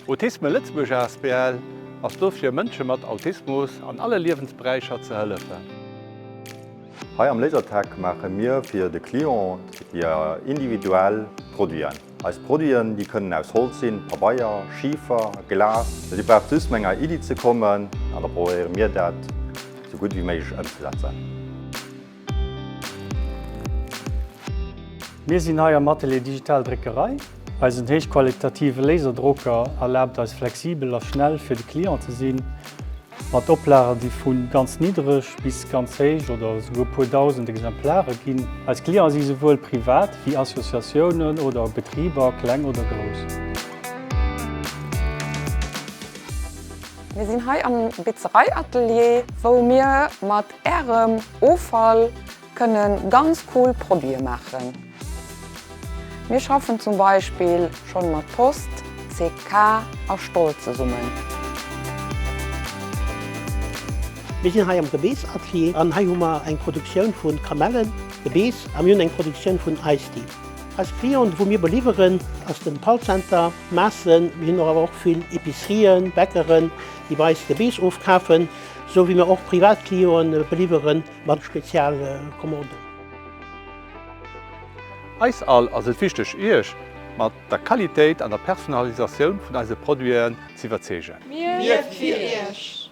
Autisme Lëtzebuerg asbl ass do fir Mënsche mat Autismus an alle Liewensberäicher ze hëllefen. Hei am Lasertag maache mir fir de Client déi individuell Produiten. Eis Produiten déi kënnen aus Holz sinn, Pabeier, Schifer, Glas. Dir braucht just mat enger Iddi ze kommen an da probéiere mir dat sou gutt wéi méiglech ëmzesetzen. Mir sinn hei am Atelier Digital Dréckerei. Eisen héichqualitative Laserdrocker erlaabt eis flexibel a schnell fir de Client ze sinn, mat Oplagen déi vu ganz niddreg bis ganz héich oder esouguer puer dausend Exemplare ginn. Eis Clienten si souwuel privat wéi Associatiounen oder Betriber, kleng oder grouss. Mir sinn hei am Bitzerei-Atelier, wou mir mat Ärem Offall kënne ganz cool Produite maachen. Mir schaffen zum Beispill schonn mat Post, CK a Stoll zesummen. Mir sinn hei am Gebeess-Atelier an hei hu mer eng Produktioun vu Kamellen, Gebeess a mir hunn eng Produktioun vun Ice-Tea. Eis Clienten, wou mir beliwweren, ass den Pall Center, Maassen. Mir hunn awer och vill Epicerien, Bäckeren, déi bei eis Gebeess ofkafen, esou wéi mir och Privatclienten beliwweren mat Spezialcommanden. Eis all ass et wichteg Iech mat der Qualitéit an der Personalisatioun vun eise Produiten z'iwwerzeegen. Mir fir Iech!